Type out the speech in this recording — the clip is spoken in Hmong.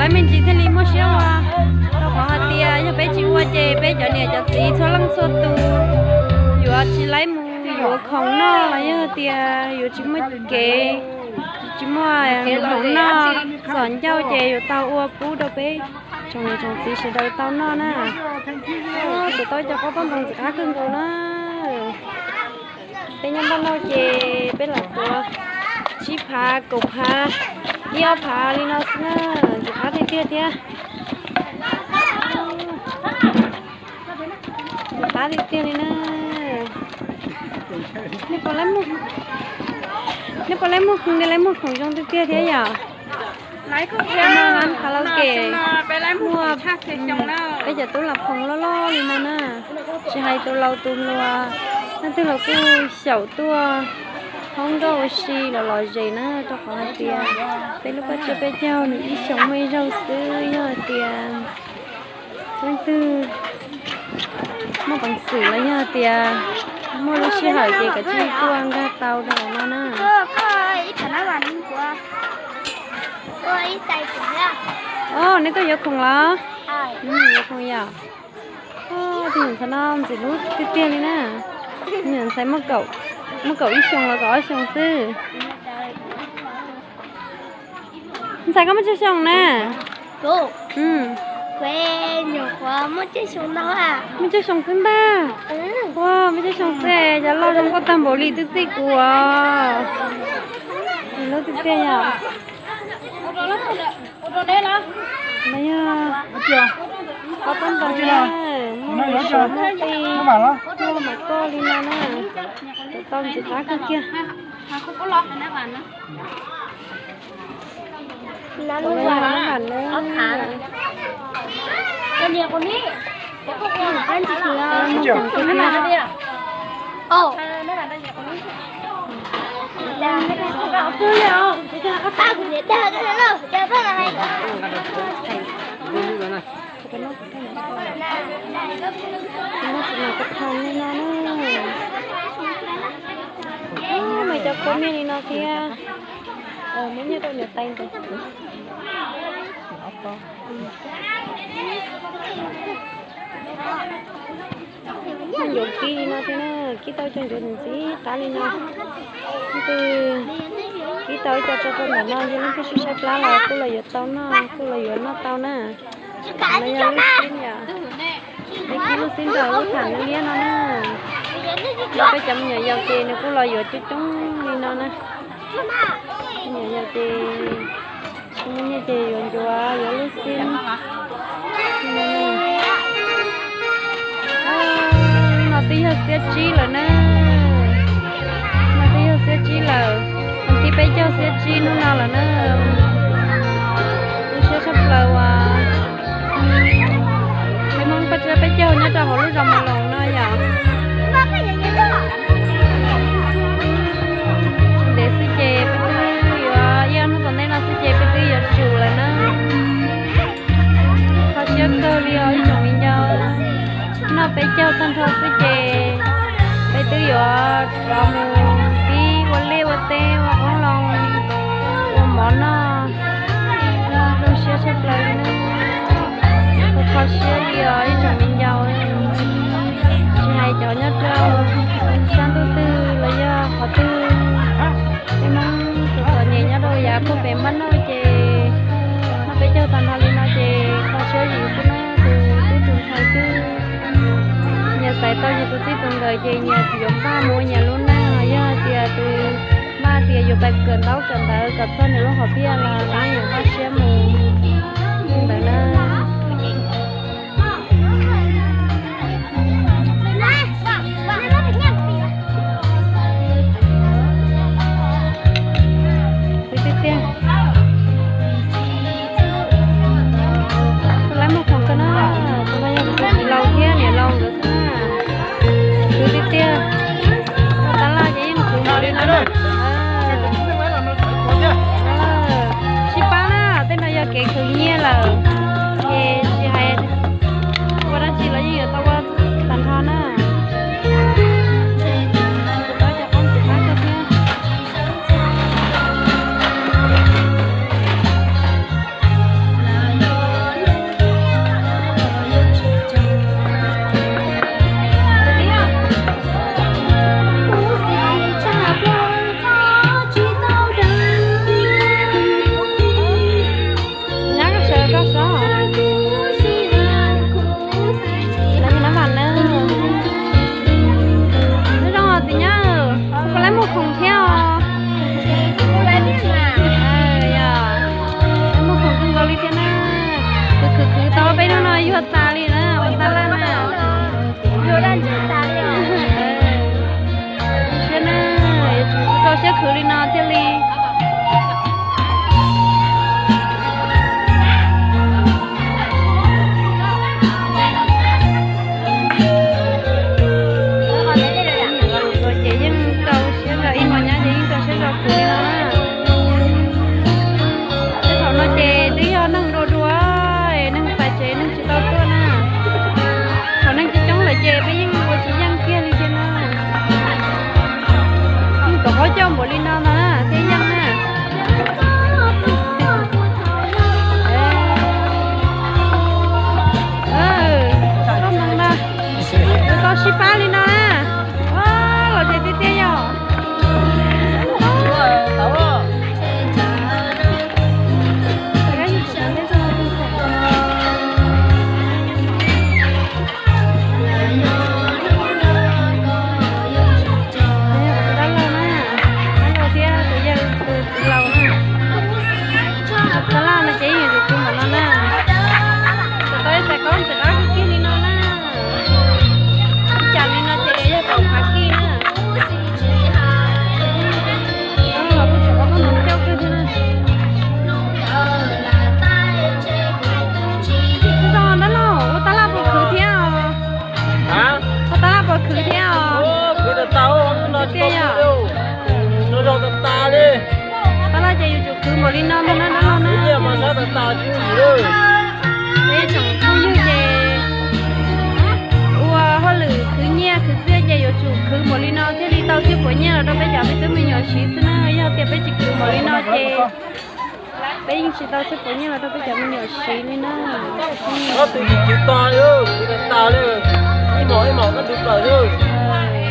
Lawv me ntsis thiaj li muaj siab ua, rau qhov hais tias yog peb tsis ua ces peb cov niam cov txiv txhua leej txhua tus yuav tsis laib mus yuav khoom noj los yog tias yuav tsis muaj kev, tsis muaj khoom noj txom ncauj ces yuav tau ua pub rau peb tsoom niam tsoom txiv sawv daws tau noj na. Kuv tau cov pob ntoos ntxim qab kawg nkaus na. Peb nyob npaj nauj ces peb lam tuav tsib phav kaum phav ib ob phav li no xwb na, ntxim qab tiag tiag thiab. Ntxim qab tiag tiag li na. Nej puas laib muag khoom, nej laib muag khoom zoo tiag tiag thiab yom? Karaoke muaj peb cov tub lam khoom loj loj li no na, tsis hais tus laus tus hluas, leej twg los kuj xyaum tuaj hoob nkauj ua si los lom zem na, rau qhov hais tias peb lub paj tsiab peb caug nws ib xyoos muaj ib zaug xwb, yog hais tias leej twg muaj peev xwm los yog tias muaj lub sij hawm ces kav tsij tuaj nkag tau rau hauv no na. Os, nej tuaj yuav khoom los? Yuav khoom yom? Tus ntxhais no ntxim hlub tiag tiag li na. Tus ntxhais muaj kaum ib xyoos los kaum ob xyoos xwb. Ntxhais koj muaj tsawg xyoo na? Muaj tsawg xyoo xwb ntag. Ua, muaj tsawg xyoo xwb, cov loj zoo nkauj tag npaum li twb txij kuv os. Hlub tiag tiag yom. Yog qhov pab ntaus na, muaj suav muaj tij, muaj mas koj li no na, tau ntxim qab kawg kiag. Lub vam na. Muaj cov kua miag li no thiab. Muab nyiaj rau niam tais ntawd. Muaj ncuav kib li no thiab na, kib tau cov ncuav ntxim qab li no. Leej twg kib tau ib co rau rau ntawm no, yog leej twg sib saib plab los kuj los yuav tau noj, kuj los yuav noj tau na. No yog lub xib yom, peb kib lub xib ntawm lub tham liab no na. Yog peb cov me nyuam yaus ces nws kuj los yuav coob coob li no na. Me nyuam yaus ces tsis muaj nyiaj ces yuav ncuav yuav lub xib. No twb yog xiab tsib lawm na. No twb yog xiab tsib lawm. Hnub thib peb caug xiab tsib hnub no lawm na. Zoo siab tshaj plaws uas peb Hmoob paj tsiab peb caug nyob rau hauv lub zos Mus Loos no yom. Tsis ntev xwb ces peb twb yuav, ib ob hnub tom ntej no xwb ces peb twb yuav tsum lawm na. Kho siab kawg li os ib tsoom viv ncaus. Noj peb caug tag nrho xwb ces peb twb yuav rov mus pib ua liaj ua teb ua qoob loo, ua mov noj. Zoo siab tshaj plaws li na. Kho siab li os ib tsoom viv ncaus, tsis hais cov nyob rau sab ntuj twg los yog qhov twg, peb Hmoob tus txom nyem nyob rau yav puag pem npaj nauj ces noj peb caug tag nrho li no ces kho siab zim xwb na. Tus tub tus ntxhais twg nyias xaiv tau nyias tus txij tus nkawm ces nyias yuav npaj mus ua nyias lub neej, yog hais tias tus npaj tias yuav pais kawm ntaub kawm ntawv kom txog nws lub hom phiaj los nws yuav npaj siab mus li ntawd na. Tiag tiag. Tus laib muag khoom kawg na, tus no yog tus txiv laus thiab niam laus nkawd xwb na. Khwv tiag tiag. Tab laj ces yeej khwv npaum li no na. Sib pab na, tej no yog kev khwv nyiaj lawm. Ces Li no thiaj li. Ces yeej rau siab zog, ib hmos nyab ces yeej rau siab zog khwv li no na. Tej thaum no ces twb yog neeg dua dua, neeg pais tsev neeg tsis tau tuaj na. Thaum neeg coob coob lawm ces peb yeej ua tsis yeej kiag li thiab na. Yeej rov qab coj npaum li no ntag na thiaj yeej na. Koj mloog na, tau sib pab li no na. Los ces tiag tiag yog. Dab laug na, dab laug thiab tus yawg tus txiv laus na. Dab laug no ces yus tus kwv npaum no na. Tau ib txais khaub ntxawm dawb kiag li no na. Ib cas li no ces yog kaum phav kij na. Los kuj tseem muaj hnub coj kawg thiab na. Zoo dab laug, ua tab laj puas khwv thiab os? Ua tab laj puas khwv thiab os? Khwv tas tas, tiag yog. Zoo tas tas li. Tab laj ces yus tsum khwv npaum li no ntag na dab laug na. Peb tsoom phooj ywg ces ua hauj lwm khwv nyiaj khwv txiaj ces yuav tsum khwv npaum li no thiaj li tau txhiaj puav nyiaj los rau peb cov me tub me nyuam siv xwb na. Yog tias peb tsis khwv npaum li no ces peb yeej tsis tau txhiaj puav nyiaj los rau peb cov me nyuam siv li na. Koj tus yim tsis tag li, khwv tas tas li, ib hmos ib hmos koj tus plaws li.